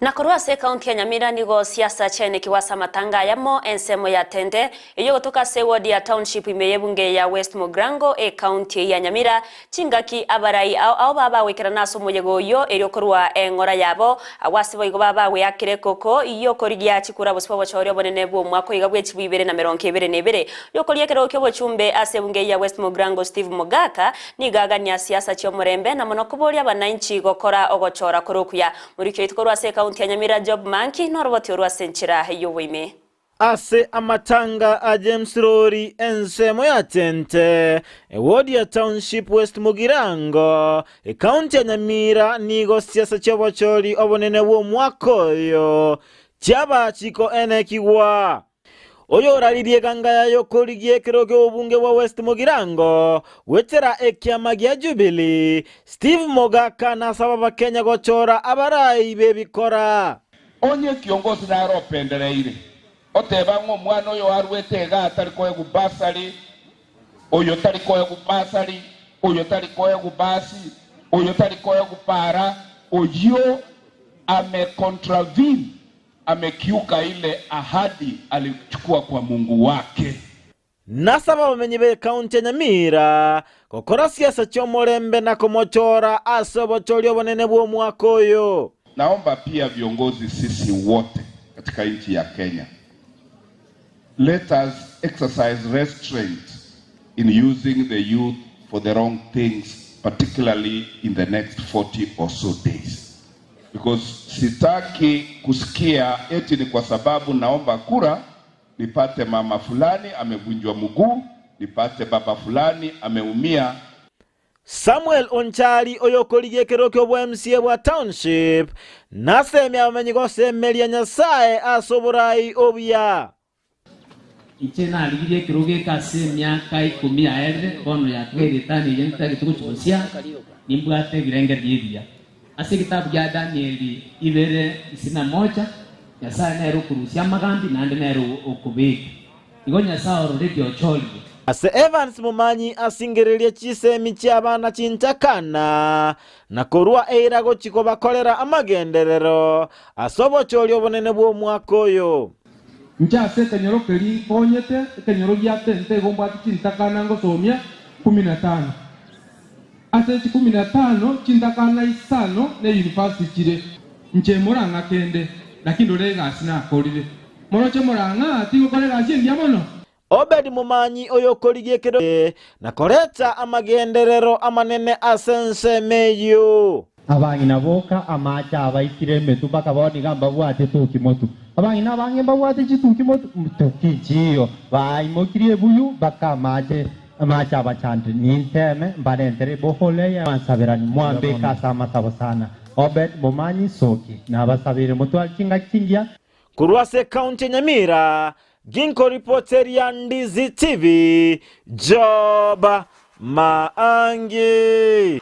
Na korwa ase ekaunti ya Nyamira nigo siasa chiaenekigwe ase amatanga ayamo ensemo ya Tente eyio egotoka ase eward ya Township ime y'ebunge ya West Mugirango ekaunti eyio ya Nyamira chingaki abarai ao ao baba bagoikerana ase omoyega oyio erio korwa eng'ora yabo agwo ase boigo baba bagweakera ekoko y'okorigia chikura bosio bw'obochori obonene bw'omwaka oiga bw'echibu 2022 Riokoria ekerogo ki'obochumbe ase ebunge eyio ya West Mugirango Steve Mogaka nigo agania siasa chi'omorembe na mono koboria abananchi gokora ogochora kore okuya. Moriki oito korwa ase ekaunti ya Nyamira Job Manki noroboti orwo ase enchera y'oboime. Ase amatanga a James Rori ensemo ya Tente, eward ya Township West Mugirango, ekaunti ya Nyamira nigo siasa chi'obochori obonene bw'omwaka oyo chiaba chikoenekigwa. Oyoraririe eganga y'okorigia ekero ki'obobunge bwa West Mugirango goetera ekiama gia Jubilee, Steve Mogaka nasaba Abakenya gochora abarai b'ebikora. Onye kiongosi nare opendereire, oteba ng'a omwana oyo arwete igaa tari koegwa bursary, oyo tari koegwa bursary, oyo tari koegwa basi, oyo tari koegwa para, oyio ame contravene Amekiuka ile ahadi alichukua kwa Mungu wake. Nasaba abamenyi b'ekaunti ya Nyamira gokora siasa chi'omorembe na komochora ase obochori obonene bw'omwaka oyo. Naomba pia viongozi sisi wote katika nchi ya Kenya, let us exercise restraint in using the youth for the wrong things particularly in the next 40 or so days. Because sitaki kusikia eti ni kwa sababu naomba kura nipate mama fulani amevunjwa mguu, nipate baba fulani ameumia. Samuel Onchari oyokorigia ekerogo ki'obo MCA bwa Township nasemia abamenyi gosemeria Nyasae ase oborai obuya. Inche narigirie ekerogo eke ase emiaka ikomi yaerire, bono yatigaire etano eye ntagete gochia gosia, nimbwate ebirengererio ebiya. Ase egetabu gia Danieli ibere isini na moja, Nyasae nere okorusia amagambi naende nere okobeka. Igo Nyasae ororetie ochorire. Ase Evans Momanyi asingererie chisemi chi'abana chintakana, na korua eira gochia kobakorera amagenderero ase obochori obonene bw'omwaka oyo. Inche ase ekenyoro keria nkonyete, ekenyoro gia Tente, igo mbwate chintakana ngosomia kumi na tano. Ase echi kumi na tano, chintakana isano ne university chire. Inche morang'a kende, naki ndore egasi nakorire. Moroche morang'a tigokora egasi engiya mono? Obedi momanyi oyokorigia ekero na koreta amagenderero amanene ase ensemo eyio. Abang'ina boka amaache abaikire emetwe mpaka bono iga mbabwate tuki motu. Abang'ina abange mbabwate chituki motu, tuki nchiyo. Baimokirie ebuyu mpaka amaache amaache abachandire. Ninteme mbarentere ebohole eye mwansaberanie, mwambeke ase amasabo sana. Obed momanyi soki, nabasabeire motware chingaki chingiya. Korwa ase ekaunti ya Nyamira, Ginkoripoteria Ndizi TV, Job Maangi.